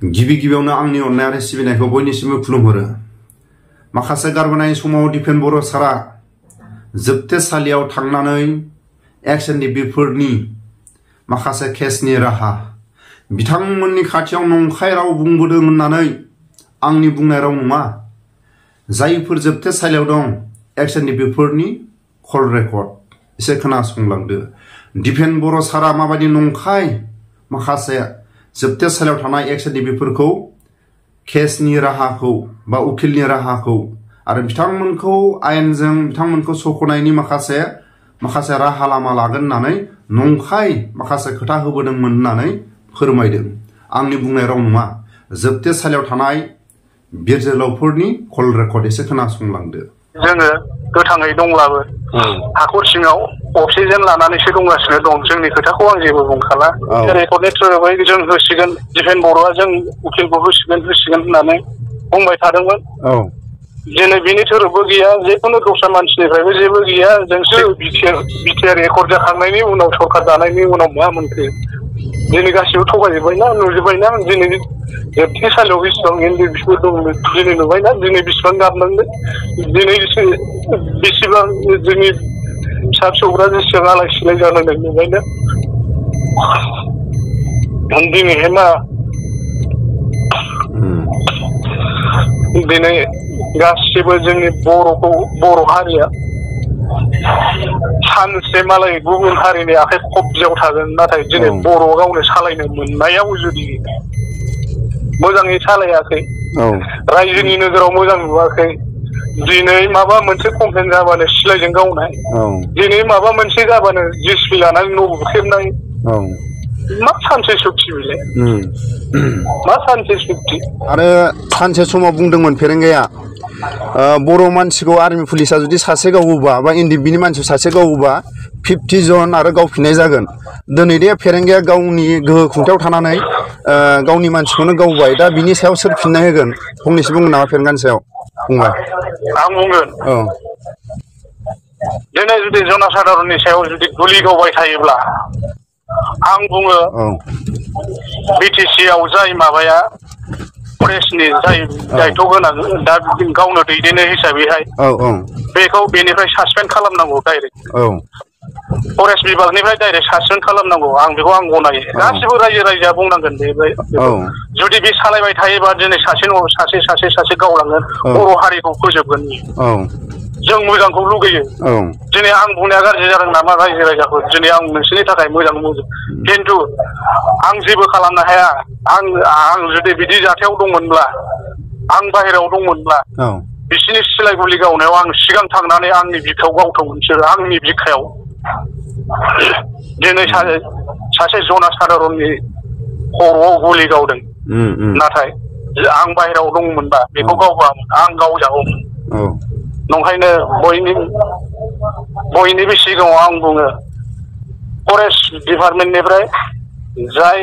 गिबि गिबियावनो आंनि अननाय आरो सिबिनायखौ बयनिसिमबो खुलुमहरो। माखासे गारबोनाय समाव दिपेन बर' सारा जोबथेसालियाव थांनानै एक्स-एन-डि-पिफोरनि माखासे केसनि राहा बिथांमोननि खाथियाव नंखाय राव बुंबोदों होननानै आंनि बुंनाय राव नङा। जायफोर जोबथेसालियाव दं एक्स-एन-डि-पिफोरनि कल रेकर्ड एसे खोनासंलांदो। दिपेन बर' सारा माबायदि नंखाय माखासे जोबथेसालियाव थानाय एक्स-एन-डि-पिफोरखौ केसनि राहाखौ बा उकिलनि राहाखौ आरो बिथांमोनखौ आयेनजों बिथांमोनखौ सख'नायनि माखासे राहा लामा लागोन होननानै नंखाय माखासे खोथा होबोदोंमोन होननानै फोरमायदों। आंनि बुंनाय राव नङा। जोबथेसालियाव थानाय बिर जोहोलावफोरनि कल रेकर्ड एसे खोनासंलांदो। जोङो गोथाङै दंब्लाबो हाखर सिङाव अक्सिजेन लानानैसो दंगासिनो दं। जोंनि खोथाखौ आं जेबो बुंखाला। रेकर्डनि थ्रुयै जों होसिगोन, दिपेन बर'आ जों उकिलखौ होसिगोन होननानै बुंबाय थादोंमोन। दिनै बिनि थोरोबबो गैया, जेखुनु दस्रा मानसिनिफ्रायबो जेबो गैया। जोंसो बिटिआर रेकर्ड जाखांनायनि उनाव सरकार दानायनि उनाव मा मोनखो? दिनै गासिबो थगायजोब्बायना, नुजोब्बायना। दिनै जोबथेसालियाव बेसेबां एन-डि-पिफोर दं दिनै नुबायना, दिनै बेसेबां गाबनांदों, दिनै बेसेबां जोंनि फिसा फिसौफ्रा जेसेबां आलाय सिलाय जानांदों नुबायना। दिनैहाय मा दिनै गासिबो जोंनि बर' हारिया सानसे मालाय गुबुन हारिनि आखाइ खबजायाव थागोन। नाथाय दिनै बर' गावनो सालायनो मोननायाव जुदि मोजाङै सालायाखै, रायजोनि नोजोराव मोजां नुवाखै, दिनै माबा मोनसे कमप्लेन जाबानो सिलाइजों गावनाय, दिनै माबा मोनसे जाबानो जिसिपि लानानै न' बुख्रेबनाय, मा सानसे सुक्ति बेलाय? मा सानसे सुक्ति? आरो सानसे समाव बुंदोंमोन फेरेंगाया, बर' मानसिखौ आर्मि पुलिसा जुदि सासे गावोबा बा एन-डि-पिनि मानसि सासे गावोबा 50 जन आरो गावफिननाय जागोन। दिनै दे फेरेंगाया गावनि गोहो खुंथायाव थानानै गावनि मानसिखौनो गावबाय। दा बिनि सायाव सोर फिननाय होगोन? फंनैसो बुंगोन नामा फेरेंगानि सायाव? बुंबाय आं बुंगोन। दिनै जुदि जनसाधारननि सायाव जुदि गुलि गावबाय थायोब्ला आं बुङो बिटिसि आव जाय माबाया फरेस्टनि जाय दायथ' गोनां दा गावनो दैदेननो हिसाबैहाय बेखौ बेनिफ्राय सासपेन्ड खालामनांगौ डाइरेक्ट। फरेस्ट बिभागनिफ्राय डाइरेक्ट सासपेन्ड खालामनांगौ। आं बेखौ आं गनायो। गासिबो रायजोआ बुंनांगोन बे। जुदि बे सालायबाय थायोबा दिनै सासे गावलांगोन, बर' हारिखौ फोजोबगोन। जों मोजांखौ लुगैयो। दिनै आं बुंनाया गाज्रि जादों नामा रायजो राजाखौ? दिनै आं नोंसोरनि थाखाय मोजां बुंदों, खिन्थु आं जेबो खालामनो हाया। आं जुदि बिदि जाथायाव दंमोनब्ला, आं बाहेरायाव दंमोनब्ला, बिसिनि सिलाय गुलि गावनायाव आं सिगां थांनानै आंनि बिखायाव गावथौमोन। बिसोरो आंनि बिखायाव दिनै सासे जनसाधारननि खर'आव गुलि गावदों। नाथाय आं बाहेरायाव दंमोनबा बेखौ गावबोआमोन, आं गावजागौमोन। नंखायनो बयनिबो सिगाङाव आं बुङो, फरेस्ट डिपार्टमेन्टनिफ्राय जाय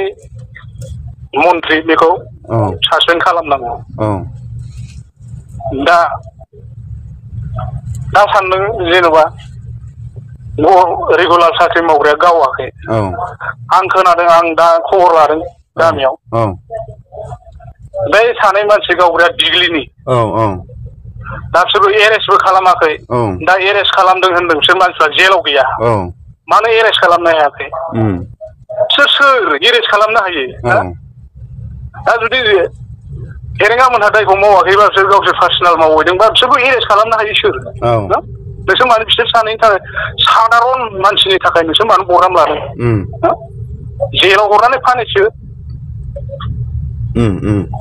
मन्त्रि बेखौ सासपेन्ड खालामनांगौ। दा सानदों जेनेबा रेगुलार साख्रि मावग्राया गावाखै। आं खोनादों, आं दा खबर लादों गामियाव, बै सानै मानसि गावग्राया दिग्लिनि। दा बिसोरबो एरेस्टबो खालामाखै। दा एरेस्ट खालामदों होनदों, बिसोर मानसिफ्रा जेलाव गैया। मानो एरेस्ट खालामनो हायाखै? सोर एरेस्ट खालामनो हायो? दा जुदि फेरेंगामोनहा दायखौ मावाखैबा, बिसोर गावसोर पार्सनेल मावहैदोंबा बिसोरबो एरेस्ट खालामनो हायो। सोर? नोंसोर मानो बिसोर सानैनि थाखाय, सादारन मानसिनि थाखाय नोंसोर मानो बराम लादों? जेलाव हरनानै फानिसो।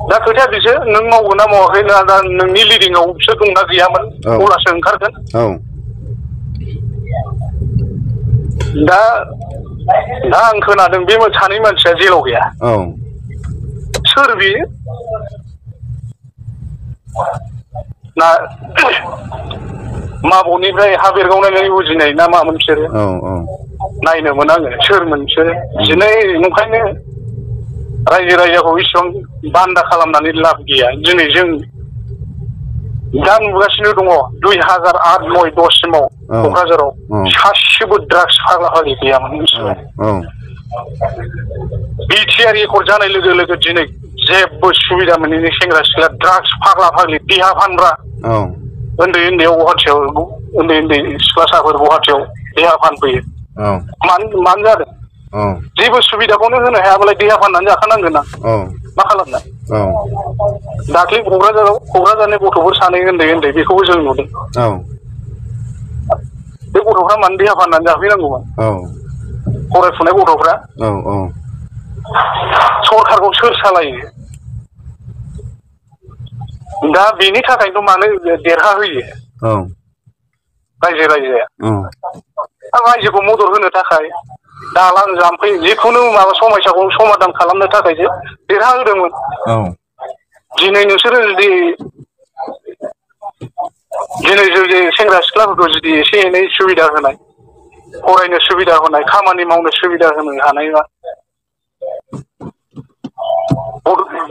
दा खोथाया बिसो, नों मावगोन ना मावाखै, दा नोंनि लिडिंआव बिसोर दंना गैयामोन, अब्लासो ओंखारगोन। दा आं खोनादों बे सानै मानसिया जेलाव गैया। सोर बेयो? ना माबनिफ्राय हा बेरगावनानै बुजिनाय ना मामोन बिसोरो? नायनोमोन आङो सोरमोन बिसोरो। दिनै नंखायनो रायजो राजाखौ इसिबां बान्दा खालामनानै लाब गैया। दिनै जों दा नुगासिनो दङ 2008-09 सिमाव क'क्राझाराव सासेबो ड्राग्स फाग्ला फाग्लि गैयामोन। बिटिआर रेकर्ड जानाय लोगो लोगो दिनै जेबो सुबिदा मोनैनि सेंग्रा सिख्ला ड्राग्स फाग्ला फाग्लि देहा फानग्रा उन्दै उन्दैयाव गुवाहाटियाव उन्दै उन्दै सिख्लासाफोर गुवाहाटियाव देहा फानफैयो मानो जादों जेबो सुबिदाखौनो होनो हायाबालाय देहा फाननानै जाखानांगोन ना मा खालामनो दाख्लै क'क्राझारनि गथ'फोर सानै उन्दै उन्दै बेखौबो जों नुदों बे गथ'फ्रा मानो देहा फाननानै जाफैनांगौमोन फरायफुनाय गथ'फ्रा सरखारखौ सोर सालायो दा बेनि थाखायनो मानो देरहाहोयो रायजो राजाया रायजोखौ मदद होनो थाखाय दालां जाम्फै जिखुनु माबा समस्याखौ समाधान खालामनो थाखायसो देरहाहोदोंमोन दिनै नोंसोरो जुदि सेंग्रा सिख्लाफोरखौ जुदि एसे एनै सुबिदा होनाय फरायनो सुबिदा होनाय खामानि मावनो सुबिदा होनो हानायबा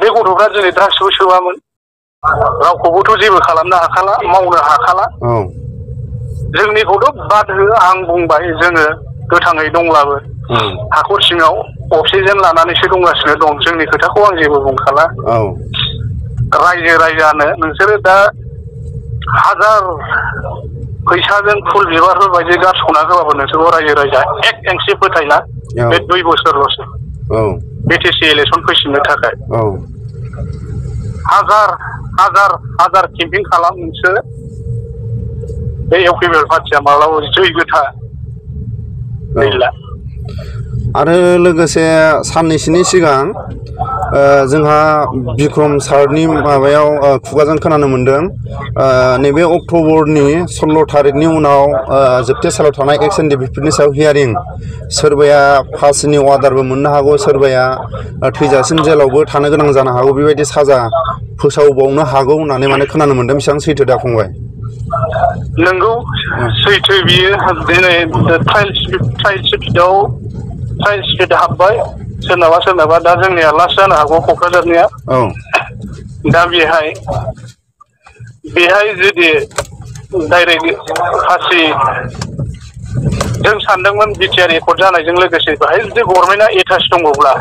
बे गथ'फ्रा दिनै ड्राग्सबो सोबामोन रावखौबोथ' जेबो खालामनो हाखाला मावनो हाखाला जोंनिखौथ' बाद हो आं बुंबाय जोङो गोथाङै दंब्लाबो हाखर सिङाव अक्सिजेन लानानैसो दंगासिनो दं जोंनि खोथाखौ आं जेबो बुंखाला रायजो राजानो नोंसोरो दा हाजार फैसाजों फुल बिबारफोर बायदि गारस'ना होबाबो नोंसोरखौ रायजो राजा एक एंसि फोथायला बे 2 बोसोरल'सो बिटिसि इलेक्सन फैफिननो थाखाय हाजार केम्पिं खालाम नोंसोर बे इउपिपिएल पार्टिया माब्लाबा जै गोथा गैला आरो लोगोसे साननैसोनि सिगां जोंहा बिक्रम सारनि माबायाव खुगाजों खोनानो मोन्दों नैबे अक्ट'बरनि 16 थारिखनि उनाव जोबथे सालाव थानाय एक्स एनडिपिफोरनि सायाव हियारिं सोरबाया फासिनि अर्डारबो मोननो हागौ सोरबाया थैजासिम जेलावबो थानो गोनां जानो हागौ बेबायदि साजा फोसावबावनो हागौ होननानै माने खोनानो मोन्दों बेसेबां सैथो दा फंबाय नंगौ सैथो बियो दिनै ट्रायल स्पिड हाबबाय सोरनाबा दा जोंनिया लास्ट जानो हागौ क'क्राझारनिया दा बेहाय जुदि डाइरेक्ट फासि जों सानदोंमोन बिटिआर एकर्ड जानायजों लोगोसे बेहाय जुदि गभर्नमेन्टआ एटाच दङब्ला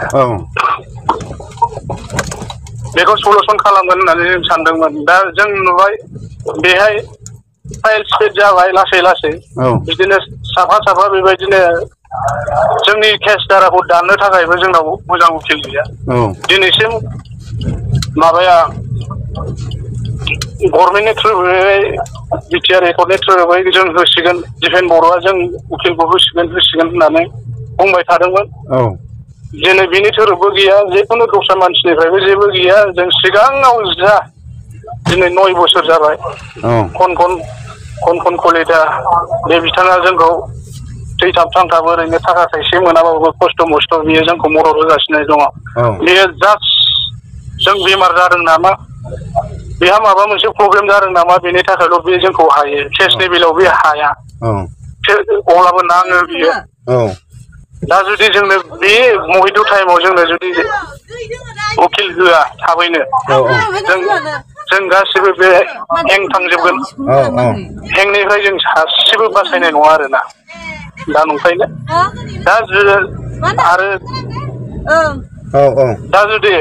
बेखौ सलुसन खालामगोन होननानै जों सानदोंमोन दा जों नुबाय बेहाय ट्रायल स्पिड जाबाय लासै लासै बिदिनो साफा बेबायदिनो जोंनि केस धाराखौ दाननो थाखायबो जोंनाव मोजां उकिल गैया दिनैसिम माबाया गभर्नमेन्टनि थ्रुयै बिटिआर एकर्डनि थ्रुयै जों होसिगोन दिफेन बर'आ जों उकिलखौ होसिगोन होननानै बुंबाय थादोंमोन दिनै बिनि थोरोबबो गैया जिखुनु दस्रा मानसिनिफ्रायबो जेबो गैया जों सिगाङाव जा दिनै 9 बोसोर जाबाय खन कलिता बे बिथाङा जोंखौ थैथाब थांथाब ओरैनो थाखा थाइसे मोनाबाबो खस्थ' मस्थ' बियो जोंखौ मदद होगासिनो दङ बेयो जास्ट जों बेमार जादों नामा बेहा माबा मोनसे प्रब्लेम जादों नामा बेनि थाखायल' बे जोंखौ हायो केसनि बेलायाव बे हाया अब्लाबो नाङो बियो दा जुदि जोंनो बे महिदु टाइमाव जोंनो जुदि उकिल होआ थाबैनो जों गासिबो बे हें थांजोबगोन हेंनिफ्राय जों सासेबो बासायनाय नङा आरोना दा नंखायनो दा जुदि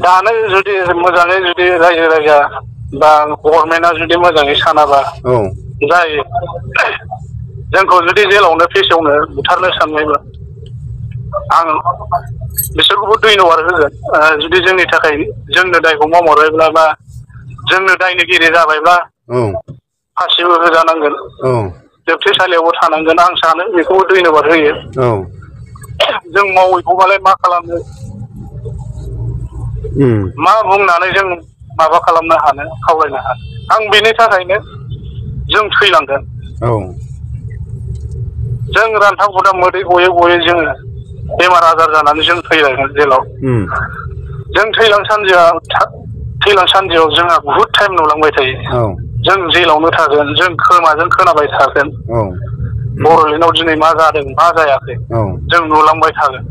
दानो जुदि मोजाङै जुदि रायजो राजा बा गभर्नमेन्टआ जुदि मोजाङै सानाबा जायो जोंखौ जुदि जेलावनो फेसेवनो बुथारनो साननायबा आं बिसोरखौबो दैन'बार होगोन जुदि जोंनि थाखाय जोंनो दायखौ मावहरबायब्ला बा जोंनो दायनिगिरि जाबायब्ला फासिबो होजानांगोन जोबथेसालियावबो थानांगोन आं सानो बेखौबो दैन'बार होयो जों मावैखौबालाय मा खालामनो मा बुंनानै जों माबा खालामनो हानो खावलायनो हानो आं बेनि थाखायनो जों थैलांगोन जों रानथाब खुदाब मोदै गयै जोङो बेमार आजार जानानै जों थैलांगोन जेलाव जों थैलां सानदियाव जोंहा बुहुद टाइम नुलांबाय थायो जों जेलावनो थागोन जों खोमाजों खोनाबाय थागोन बर'लेण्डआव दिनै मा जादों मा जायाखै जों नुलांबाय थागोन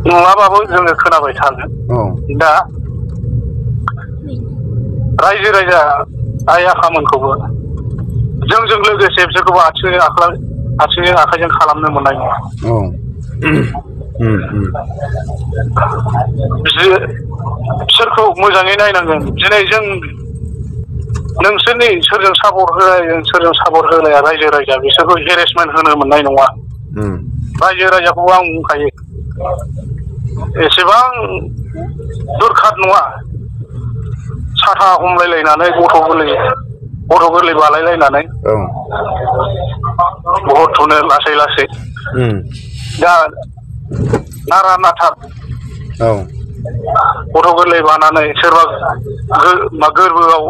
नुवाबाबो जोङो खोनाबाय थागोन दा रायजो राजा आइ आफामोनखौबो जोंजों लोगोसे बिसोरखौबो आथिंजों आखाइजों खालामनो मोननाय नङा बिसोरखौ मोजाङै नायनांगोन। दिनै जों नोंसोरनि सोरजों सापर्ट होलायो सोरजों सापर्ट होलाया रायजो राजा बिसोरखौ हेरेसमेन्ट होनो मोननाय नङा। रायजो राजाखौ आं बुंखायो एसेबां दुरखात नङा साथा हमलायलायनानै गथ' गोरलै बालायलायनानै बहुद थुनो लासै लासै दा नारा नाथा गथ' गोरलै बानानै सोरबा गोरबोआव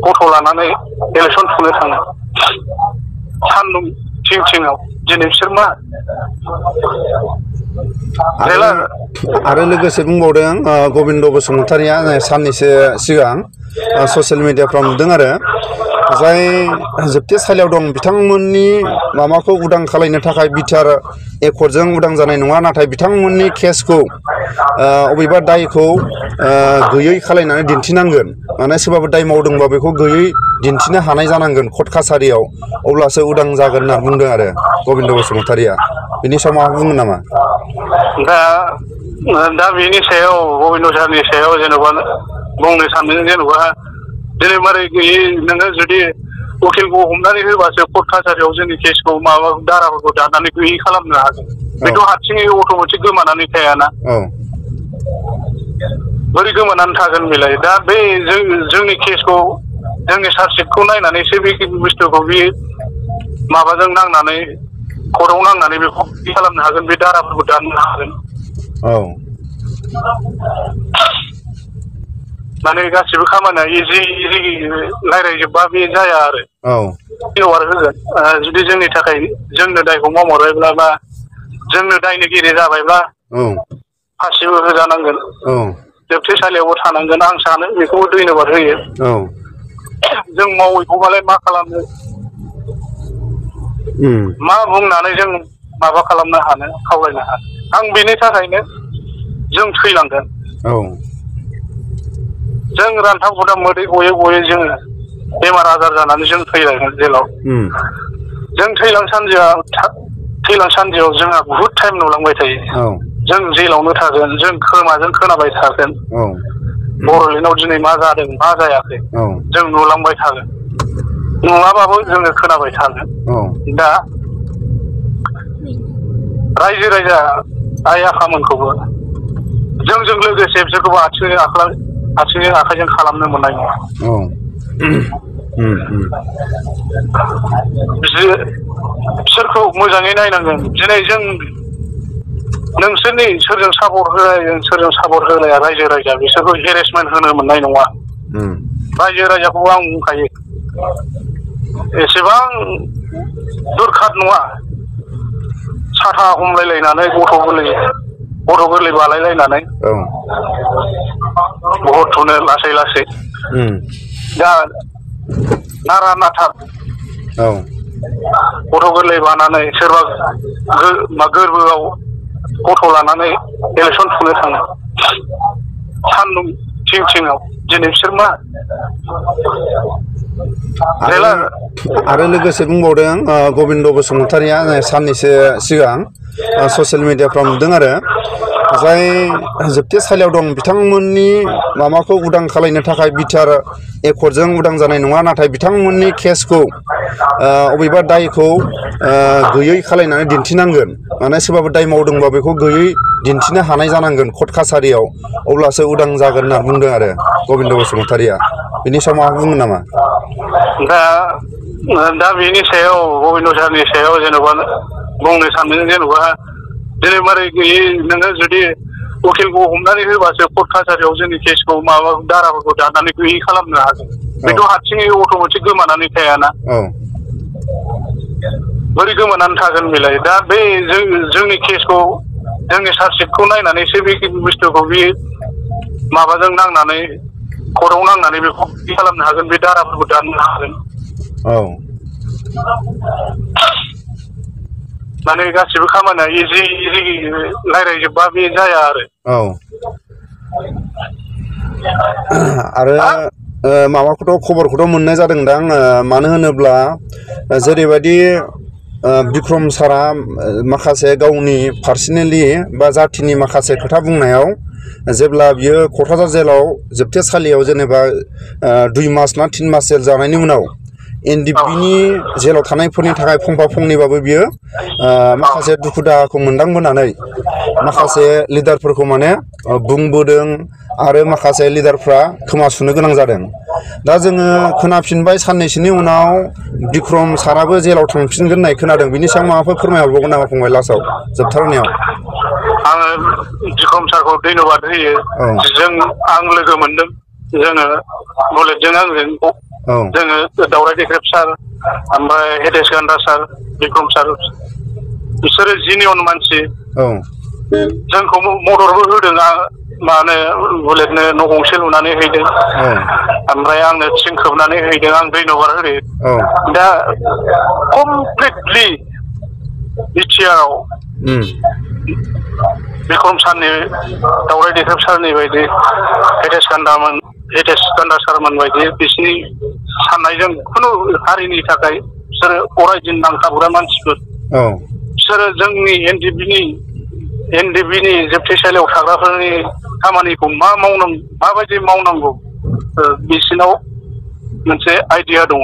गथ' लानानै इलेक्सन थुनो थाङो सान्दुं थिं दिनै बिसोर मा आरो लोगोसे बुंबावदों गबिन्द बसुमतारिया साननैसो सिगां ससियेल मिडियाफ्राव नुदों आरो जाय जोबथेसालियाव दं बिथांमोननि माबाखौ उदां खालामनो थाखाय बिटिआर एकर्डजों उदां जानाय नङा नाथाय बिथांमोननि केसखौ अबेबा दायखौ गैयै खालामनानै दिन्थिनांगोन माने सोरबाबो दाय मावदोंबा बेखौ गैयै दिन्थिनो हानाय जानांगोन कर्ट कासारियाव अब्लासो उदां जागोन होनना बुंदों आरो गबिन्द बसुमतारिया बेनि सायाव माबा बुंगोन नामा? दा बेनि सायाव गबिन्द सारनि सायाव जेनेबा बुंनो सानदों जेनेबा दिनै मारै गैयै नोङो जुदि उकिलखौ हमनानै होबासो कर्ट कासारियाव जोंनि केसखौ माबा दाराफोरखौ दानानै गैयै खालामनो हागोन बेथ' हारसिङै अट'मेटिक गोमानानै थायाना बोरै गोमानानै थागोन बेलाय दा बे जोंनि केसखौ जोंनि चार्जसिटखौ नायनानैसो बे बुस्थुखौ बे माबाजों नांनानै कर्टआव नांनानै बेखौ खालामनो हागोन बे दाराफोरखौ दाननो हागोन माने गासिबो खामानिया इजि रायज्लायजोबबा बे जाया आरो होगोन जुदि जोंनि थाखाय जोंनो दायखौ मावहरबायब्ला बा जोंनो दायनिगिरि जाबायब्ला फासिबो होजानांगोन जोबथेसालियावबो थानांगोन आं सानो बेखौबो दैनोबाद होयो जों मावैखौबालाय मा खालामनो मा बुंनानै जों माबा खालामनो हानो खावलायनो हानो आं बेनि थाखायनो जों थैलांगोन जों रानथाब गुदाम मोदै गयै जोङो बेमार आजार जानानै जों थैलांगोन जेलाव जों थैलां सानदियाव जोंहा बुहुद टाइम नुलांबाय थायो जों जेलावनो थागोन जों खोमाजों खोनाबाय थागोन बर'लेण्डआव दिनै मा जादों मा जायाखै जों नुलांबाय थागोन नङाबाबो जोङो खोनाबाय थागोन दा रायजो राजा आइ आफामोनखौबो जोंजों लोगोसे बिसोरखौबो आथिंजों आखाइजों खालामनो मोननाय नङा बिसोरखौ मोजाङै नायनांगोन दिनै जों नोंसोरनि सोरजों सापर्ट होलायो सोरजों सापर्ट होलाया रायजो राजा बिसोरखौ हेरेसमेन्ट होनो मोननाय नङा रायजो राजाखौ आं बुंखायो एसेबां दुरखात नङा साथा हमलायलायनानै गथ' गोरलै बालायलायनानै बहुद थुनो लासै लासै दा नारा नाथा गथ' गोरलै बानानै सोरबा गोरबोआव गथ' लानानै इलेक्सन थुनो थाङो सान्दुं थिं दिनै बिसोर मा आरो लोगोसे बुंबावदों गबिन्द बसुमतारिया साननैसो सिगां ससियेल मिडियाफ्राव नुदों आरो जाय जोबथेसालियाव दं बिथांमोननि माबाखौ उदां खालामनो थाखाय बिटिआर एकर्डजों उदां जानाय नङा नाथाय बिथांमोननि केसखौ अबेबा दायखौ गैयै खालामनानै दिन्थिनांगोन माने सोरबाबो दाय मावदोंबा बेखौ गैयै दिन्थिनो हानाय जानांगोन कर्ट कासारियाव अब्लासो उदां जागोन होनना बुंदों आरो गबिन्द बसुमतारिया बेनि सायाव माबा बुंगोन नामा? दा बेनि सायाव गबिन्द सारनि सायाव जेनेबा बुंनो सानदों जेनेबा दिनै मारै गैयै नोङो जुदि उकिलखौ हमनानै होबासो कर्ट कासारियाव जोंनि केसखौ माबा दाराफोरखौ दानानै गैयै खालामनो हागोन बेथ' हारसिङै अट'मेटिक गोमानानै थायाना बोरै गोमानानै थागोन बेलाय दा बे जोंनि केसखौ जोंनि चार्जसिटखौ नायनानैसो बे बुस्थुखौ बे माबाजों नांनानै कर्टआव नांनानै बेखौ खालामनो हागोन बे दाराफोरखौ दाननो हागोन माने गासिबो खामानिया इजि रायज्लायजोबबा बे जाया आरो माबाखौथ' खबरखौथ' मोननाय जादोंदां मानो होनोब्ला जेरैबायदि बिक्रम सारा माखासे गावनि पार्सनेलि बा जातिनि माखासे खोथा बुंनायाव जेब्ला बियो क'क्राझार जेलाव जोबथेसालियाव जेनेबा 2 मास ना 3 मास जेल जानायनि उनाव एनडिपिनि जेलाव थानायफोरनि थाखाय फंफा फंनैबाबो बियो माखासे दुखु दाहाखौ मोनदांबोनानै माखासे लिडारफोरखौ माने बुंबोदों आरो माखासे लिडारफ्रा खोमा सुनो गोनां जादों। दा जोङो खोनाफिनबाय साननैसोनि उनाव बिक्रम साराबो जेलाव थांफिनगोन होननाय खोनादों। बिनि सायाव माबाफोर फोरमायहरबावगोन नामा फंबाय लास्टआव जोबथारनायाव? आङो बिक्रम सारखौ धन्यबाद होयो। आं लोगो मोनदों, जोङो बुलेटजों आंजों जोङो दावराय देख्रेब सार, ओमफ्राय हेदेश गान्धा सार, बिक्रम सार, बिसोरो जिनियन मानसि। जोंखौ मददबो होदों। माने बुलेटनो न' गंसे लुनानै हैदों, ओमफ्राय आंनो थिं खोबनानै हैदों। आं धन्यबाद होयो। दा कमप्लिटलि बिटिआरआव बिक्रम सारनि, दावराय देख्रेब सारनि बायदि, हेदेश गान्धा सारमोन बायदि बिसिनि साननायजों खुनु हारिनि थाखाय बिसोरो अरायदिन नांथाबग्रा मानसिफोर। बिसोरो जोंनि एनडिबिनि जोबथेसालियाव थाग्राफोरनि खामानिखौ माबायदि मावनांगौ बिसिनाव मोनसे आइडिया दङ।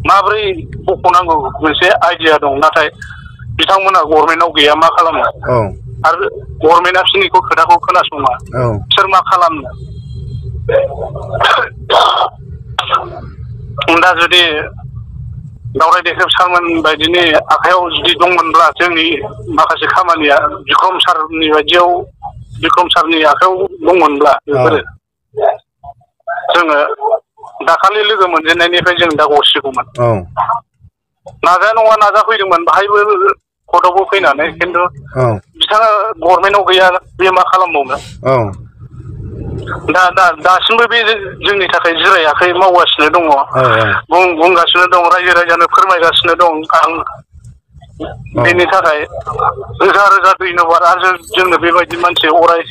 माब्रै बख'नांगौ मोनसे आइडिया दं, नाथाय बिथांमोना गभर्नमेन्टआव गैया। मा खालामनो? आरो गभर्नमेन्टआ बिसोरनिखौ खोथाखौ खोनासङा। बिसोर मा खालामनो? दा जुदि दावराय देख्रेब सारमोन बायदिनि आखायाव जुदि दंमोनब्ला जोंनि माखासे खामानिया बिक्रम सारनि बायदियाव, बिक्रम सारनि आखायाव दंमोनब्ला बेफोरो जोङो दाखालि लोगो मोनजेननायनिफ्राय जों दा गसिगौमोन। नाजा नङा नाजाफैदोंमोन बाहायबो कर्टआवबो फैनानै, खिन्थु बिथाङा गभर्नमेन्टआव गैया, बे मा खालामबावनो? दासिमबो बे जोंनि थाखाय जिरायाखै, मावगासिनो दङ, बुंगासिनो दं, रायजो राजानो फोरमायगासिनो दं। आं बेनि थाखाय रोजा रोजा धन्यबाद। आरो जोंनो बेबायदि मानसि अराय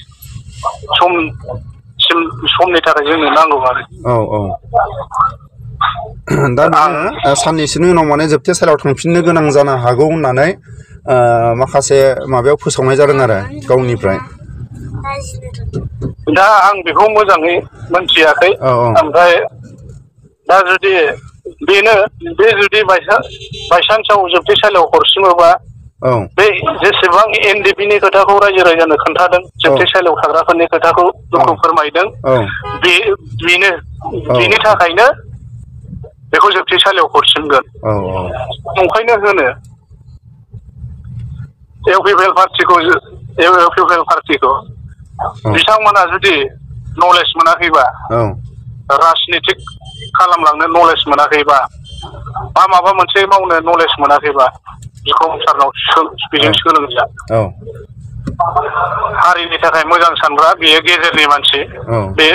समनि थाखाय जोंनो नांगौ आरो। दा नोङो साननैसोनि उनाव माने जोबथेसालियाव थांफिननो गोनां जानो हागौ होननानै माखासे माबायाव फोसावनाय जादों आरो गावनिफ्राय। दा आं बेखौ मोजाङै मोनथियाखै। ओमफ्राय दा जुदि बे जुदि बायसान्सआव जोबथेसालियाव हरसिमोबा, बे जेसेबां एनडिपिनि खोथाखौ रायजो राजानो खोन्थादों, जोबथेसालियाव थाग्राफोरनि खोथाखौ दुखु फोरमायदों, बेनि थाखायनो बेखौ जोबथेसालियाव हरसिनगोन। ओंखायनो होनो इउपिपिएल पार्टिखौ बिथांमोना जुदि नलेज मोनाखैबा, राजनितिक खालामलांनो नलेज मोनाखैबा, माबा मोनसे मावनो नलेज मोनाखैबा, बिक्रम सारनाव बेजों सोलोंजा। हारिनि थाखाय मोजां सानग्रा, बेयो गेजेरनि मानसि। बे